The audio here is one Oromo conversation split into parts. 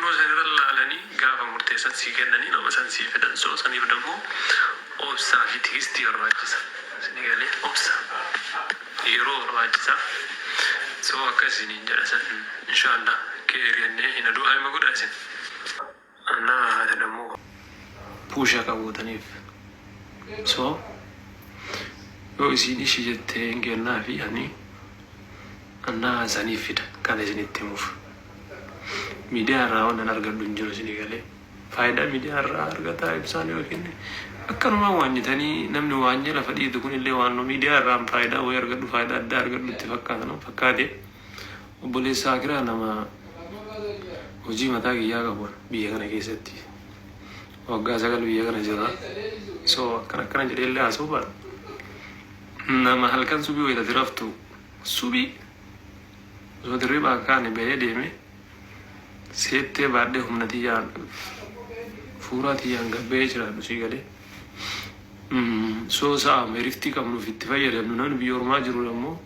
Wannoo san irra laalanii gaafa murteessan sii kennanii nama san sii fidan. So saniif dammoo obsaa fi tigistii barbaachisa. Isinii galee? Obsa, yeroo barbaachisa. So akkas isiniin jedha san inshallah keeyri jennee hina du'aa'ima godhaa isin. Annaa haati dammoo push akka gootaniif. So yoo isiin ishi jette hin kennaafi ani annaa saniif fida kana isinitti himuuf. Miidiyaa irraa wannan argadhu hin jiru isinii galee. Faayidaa miidiyaa irraa argataa ibsaan yookiin akkanumaan waanyitanii namni waanyee lafa dhiitu kunillee waan miidiyaa irraa faayidaa wayii argadhu, faayidaa addaa argadhu itti fakkaata nama fakkaate. Obboleessa Akiraa nama hojii mataa kiyyaa qabu biyya kana keessatti waggaa 9 biyya kana jira. So akkana akkana jedhee illee haasa'uu baadhu. Nama halkan subii wayitati raftu subii osoo dirribaa kaane bahee deeme seettee baadhee humna tiyyaan fuuraa tiyyaan gabbahee jiraadhu sii galee. So sa'a meriftii qabnuuf itti fayyadamnu. Namni biyya ormaa jiru ammoo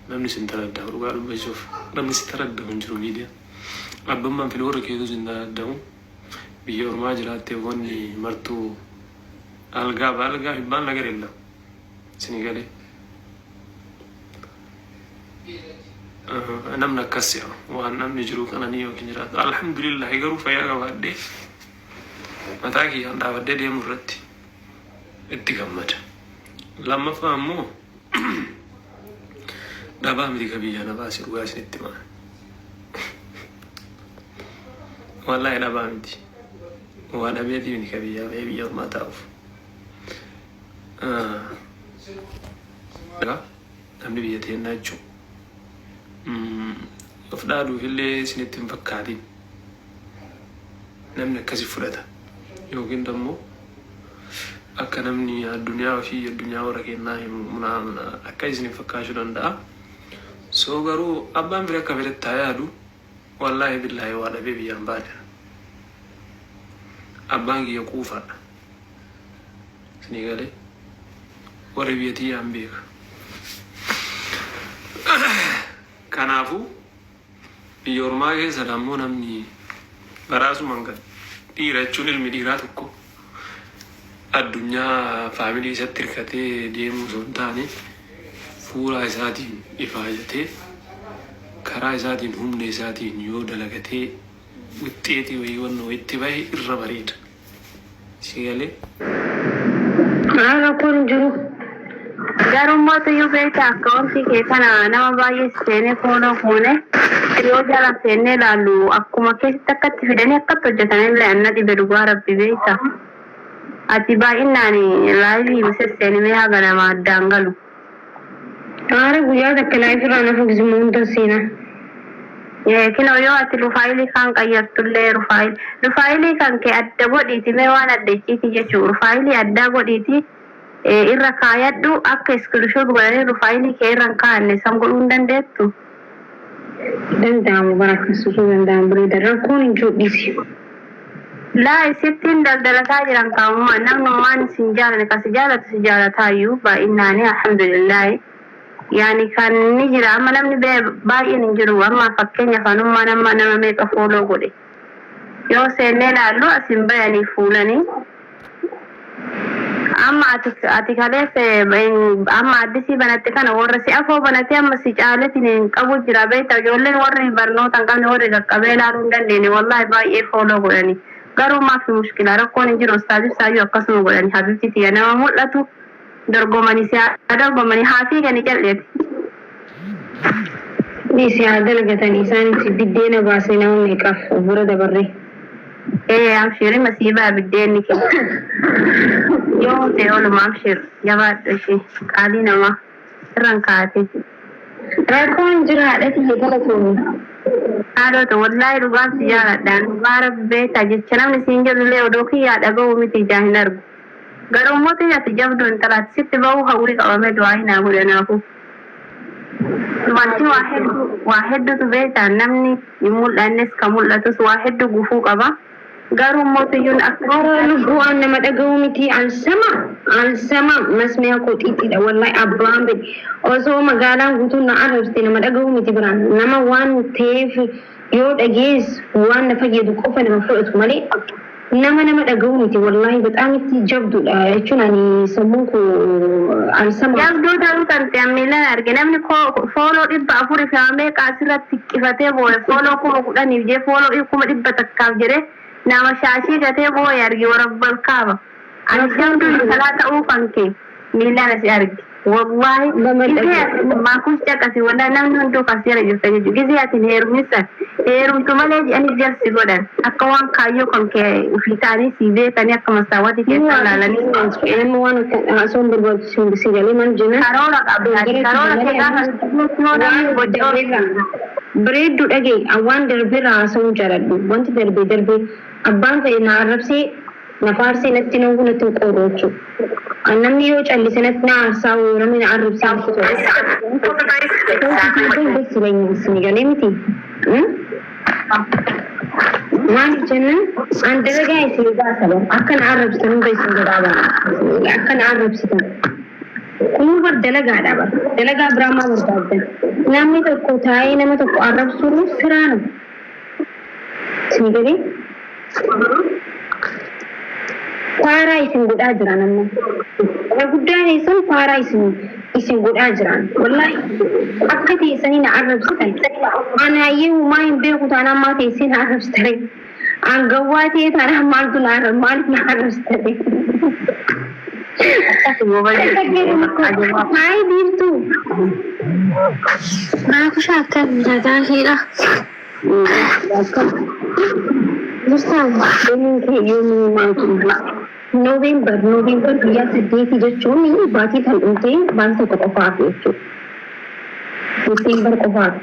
namni sin taraddahu, dhugaa dubbachuuf namni si taraddahu hin jiru. Miidiyaa abbammaan fedhe warra keetu sin taraddahu. Biyya ormaa jiraattee wanni martuu algaa baalgaa hibbaan nagar illa sini galee. Namni akkas si'a waan namni jiru qananii yookiin jiraatu alhamdulillah, garuu fayyaa qabaadhee mataa kiyyaan dhaabadhee deemu irratti itti gammada. Lammaffaa ammoo dhabaa miti ka biyya na baase, dhugaa isinitti himaa. Wallaahi dhabaa miti. Waa dhabeetii miti ka biyyaa bahee biyya ormaa taa'uuf. Namni biyya teennaa jechuun of dhaaduuf illee isinitti hin fakkaatin. Namni akkasi fudhata yookiin ammoo akka namni addunyaa ofii addunyaa warra kennaa himu munaamna akka isin fakkaachuu danda'a. So garuu abbaan fedhe akka fedhetti haa yaadu, wallaahi billaahi waa dhabee biyyaan baane. Abbaan kiyya quufaadha. Isinii galee, warri biyya tiyyaan beeka. Kanaafuu biyya ormaa keessa ammoo namni baraasumaan kan dhiira jechuun ilmi dhiiraa tokko addunyaa faamilii isatti hirkatee deemuu osoo hin taane, fuula isaatiin ifaajatee, karaa isaatiin humna isaatiin yoo dalagatee wixxeetii wayii wanna wayitti bahe irra bareeda. Si galee? Rakkoon hin jiru. Garuu mootuyyuu beekta, akkaawuntii kee kana nama baay'ee seenee follow goone yoo jala seennee ilaallu akkuma keessatti akkatti fidanii akkatti hojjetanillee anna dhibe, dhugaa rabbi. Beekta, ati baay'inaan live sesseenimee haga nama addaan galu. Aara guyyaa takka live irraa nafa gizuma hunda seenaa. Kinoo yoo ati rufaayilii kaan qayyartullee rufaayilii kan kee adda godhiiti, mee waan adda icciitii jechuu rufaayilii addaa godhiiti irra kaayadhu, akka screenshot godhanii rufaayilii kee irra hin kaa'anne san godhuu hin dandeettu. Danda'amu bara akkasutu danda'amu, bareeda, rakkoon hin jiru, dhiisi. Laa, isittiin daldalataa jiran kaa'ummaa namnummaan isin jaalane ka si jaalatu si jaalataayyuu baay'innaani, alhamdulillahi. Yaani kan ni jira, amma namni baay'een hin jiru. Amma fakkeenyaaf anummaan amma nama meeqa follow godhe yoo seennee ilaallu as hin bayanii fuulanii. Amma ati kaleessa amma addisii banatte kana warra si afoo banatee amma si caaletiin hin qabu jira, beekta. Ijoolleen warri barnoota hin qabne, warri qaqqabee ilaaluu hin dandeenye, wallaahi baay'ee follow godhani. Garuu maafi mushkila, rakkoon hin jiru. Ustaaz Ibsaayyuu akkasuma godhani. Habibti tiyya, nama mul'atu dorgomanii si haa dorgomanii, haa fiiganii cal'eeti. Dhiisi, haa dalagatanii, isaanitti biddeena baasee nama meeqaaf of bira dabarree. Ee, abshir, masiibaa biddeenni kee yoo ta'e oluma. Abshir, jabaadhu ishee qaalii namaa irraan kaa'ate. Rakkoon jira, haadha tiyya, galatoomi. Haadhota, wallaahi dhugaan si jaaladhaan, dhugaa rabbi. Beektaa, jecha namni siin jedhullee odoo kiyyaa dhaga'uu miti ijaa hin argu. Garuu mootii ati jabduu intalaati, sitti bahuu hawwii qabamee du'aa hin haa godhanaafu. Dubartii waa hedduu, waa hedduutu beektaa, namni hin mul'annes ka mul'atus waa hedduu gufuu qaba. Garuu immoo tiyyuun akka Hara lubbuu an nama dhaga'u miti alsama alsama masmiyaa koo xixiidha wallahi abbaan fedhe osoo magaalaan guutuun na arrabsite nama dhaga'u miti biraan nama waan ta'eef yoo dhagees waan na fayyadu qofa nama fudhatu malee nama nama dhaga'u miti wallahi bexaam itti jabduudha jechuun ani sammuun koo alsama. Jabduu ta'uu kan ta'e miilaan arge namni follow 400 fi meeqa asirratti qifatee boo'e follow 10,000f jee follow 100,000f jedhee nama shaashii gatee boo'e arge warabbal kaaba. Ani jabduu intalaa ta'uu kan kee miilaan asi arge. Wallaahi Nama gisee dhaga'u. ati maakuus caqasi wallaahi namni hunduu kan seera jirta jechuudha. Gisee ati hin heerumnisan heerumtu malee jedhanii jalsi godhan akka waan kaayyoo kan kee ofii ta'anii si beekanii akka masaawwatii keessa ilaalanii. Nama waan akka haasawuun barbaachisu si galee maal jenna. Karoora qabda. Karoora kee gaafa yoo namni boca Bareedduu dhagee waan darbeerra haasawuu jaaladhu. Wanti darbee darbee abbaan fedhe na arrabsee na faarsee natti nanguu natti hin qoorru jechuudha. Namni yoo callise natti na aarsaa yoo namni na arrabsee natti tola. Ta'uu ይለኛል ስኒ miti. Maaliif jennaan an dalagaa isin baasa bar akka na arrabsitan hunda isin godhaa baana akka na arrabsitan. Kun bar dalagaadha bar dalagaa biraa maa barbaaddan namni tokko taa'ee nama tokko arrabsuun siraa nama. Isin galee faaraa isin godhaa jira namni. Irra guddaan keessan faaraa isin godhaa jiran. Wallahi akka teessanii na arrabsitan. Anaayyee uumaa hin beeku taanaan maa teessee na arrabsitare. An gawwaa ta'e taanaan maaltu na arrab maaliif na arrabsitare. Hayi biiftuu. Maakusha akkam nagaa keedha. Akkam. Jirtaa? Deemuun kee yoomii maaltu November guyyaa 8 jechuun baatii kan dhumtee baatii tokko qofaaf jechuudha. December qofaaf.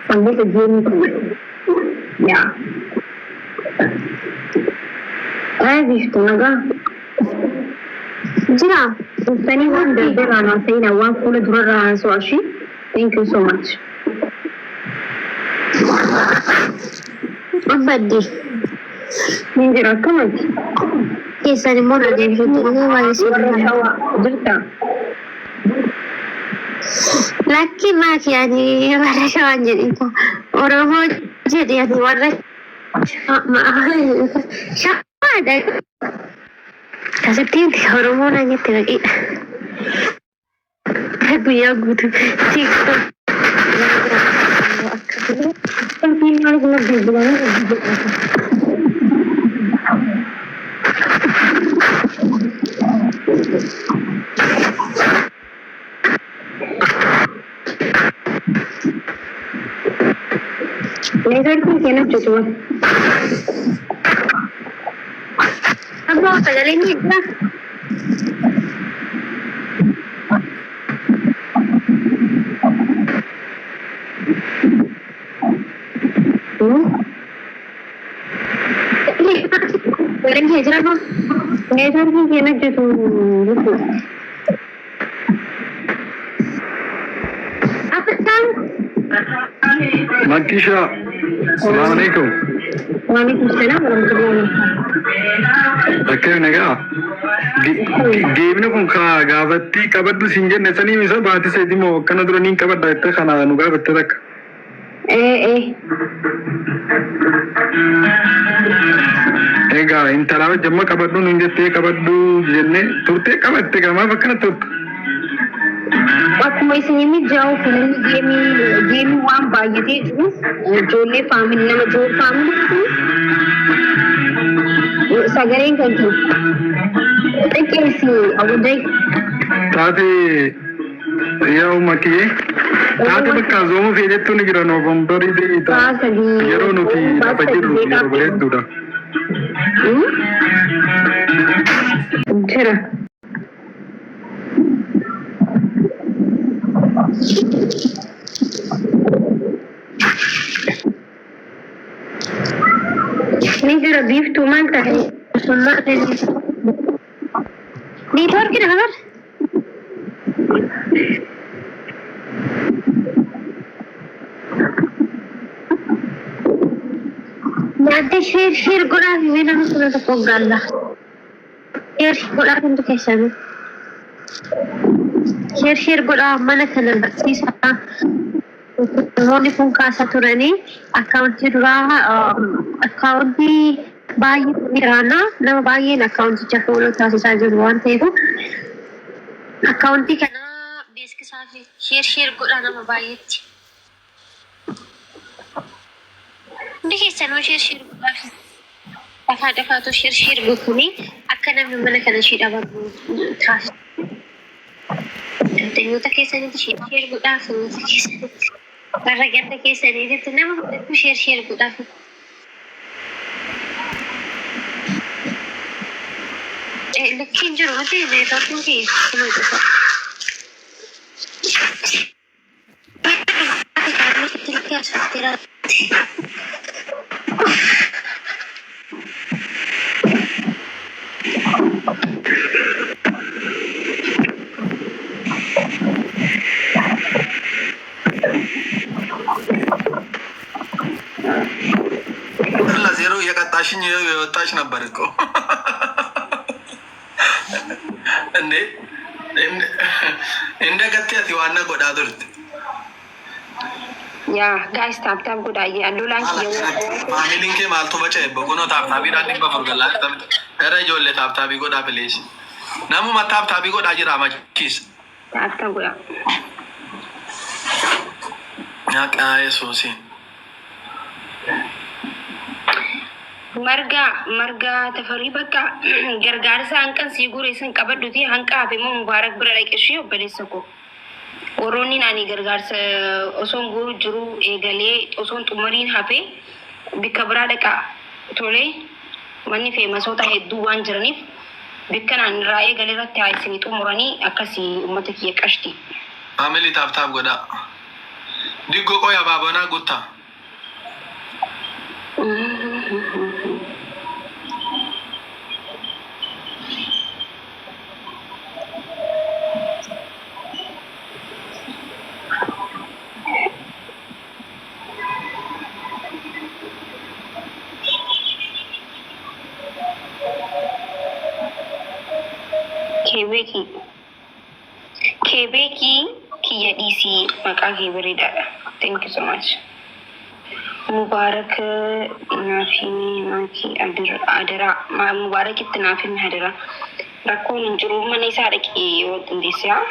Sanboota deemuu kan yaa. Ay biiftuu nagaa. Jira. Dhuftanii waan darbeerraa naaf ta'ina waan fuula durarraa haasawaa ishii. Thank you so much. Abbaddi. Ni jira akkamati? Keessan immoo na deebisuutti dhufee baay'ee si Warra barbaada. shawaa jirta? Lakki maaki ani warra shawaan jedhin Oromoo jedhi ani warra shawaadha. Akkasitti Oromoo naan jette baqiidha. Guyyaa guutuu TikTok akka Salphiin maaliif na bilbilanii hojii jedhamu? Neetwoorkiin keenya hojjetu waan. Abbaa sagaleen ni jira. Sagaleen kee jira moo? Neetwoorkiin keenya hojjetu jechuudha. Afrikaan Makisha, salaam alaikum. Waalaikum salaam warahmatullahi wabarakatuh. Akkam nagaa? Geemni kun ka gaafattii qabadhu siin jenne sanii misa baatii sadii moo akkana dura niin qabadha jettee kana nu gaafatte takka. Ee ee. Egaa intala wajjin qabadhu nuun jettee qabadhu jenne turtee qabatte gamaaf akkana turte. Akkuma isin mijaa'u namni geemii waan baay'atee jiruuf ijoollee family nama ijoollee family sagaleen kan kee xiqqeessi abudai. Taate yaa makiyyee taate bakka zoomuu feetettu ni jira Noovembarii 3 yeroo nuti lafa jirru yeroo bareedduudha. Jira. Ni jira biiftuu maal ta'e? Neetwoorkiin habar. Nyaata share share godhaa fi nama 10,000 gaalla. Share godhaa hundi keessanuu. Share share godhaa mana kana barsiisaa. Namoonni kun kaasaa turanii akkaawuntii duraa akkaawuntii baay'ee jiraana nama baay'een akkaawunticha follow taasisaa jiru waan ta'eef akkaawuntii kana beeksisaa fi share share godhaa nama baay'eetti. Hundi keessanuu share share godhaa fi dafaa dafaatu share share gootanii akka namni mana kana ishee dhabamu taasisu. Addunyoota keessanitti share share godhaa, firoota keessanitti, warra ganda keessaniitti, nama hundattuu share share godhaa. Lakkiin jiru miti neetworkiin kiyya kuma cufa. ለዜሮ እየቀጣሽኝ የወጣሽ ነበር እኮ እንዴ! እንደ ገቴ ዋና ጎዳ ቱርት Yaa guys, tap tap godhaa lolaan kiyya. Maamiliin kee maaltu faca'e boqonnoo tap tapiidhaan 400 galaa gara ijoollee tap tapii godhaa, please. Namuma tap tapii godhaa jira machiis. Tap tap godhaa. Maqaa Yesuusiin. Margaa margaa tafarii bakka gargaarsa hanqan sii gure san qabadhuti hanqa hafe immoo Mubaarak bira dhaqe ishee obboleessa koo. Warroonni ani gargaarsa osoon guuru jiru eegalee osoon xumuriin hafe bikka biraa dhaqaa tole, manni feemasoota hedduu waan jiraniif bikka naan irraa eegale irratti haa isinii xumuranii akkasii uummata kiyya qashti. Family, tap tap godhaa. Diggoo qoy abaabonaa guuttaa. Keebeekii. Keebeekii kiyya dhiisii, maqaa kee bareedaadha. Thank you so much. Mubaarak naaf himi maakii adaraa, Mubaarakitti naaf himi adaraa. Rakkoon hin jiru, mana isaa dhaqee yoo dandeesse haa.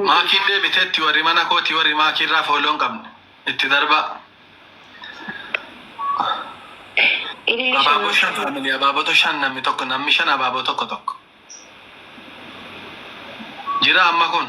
Maakiin deebiteetti warri mana kooti, warri maakiirraa follow hin qabne itti darbaa. Ililli. Abaaboo shan, family, abaaboo shan, namni tokko, namni shan abaaboo tokko tokko. Jira amma kun.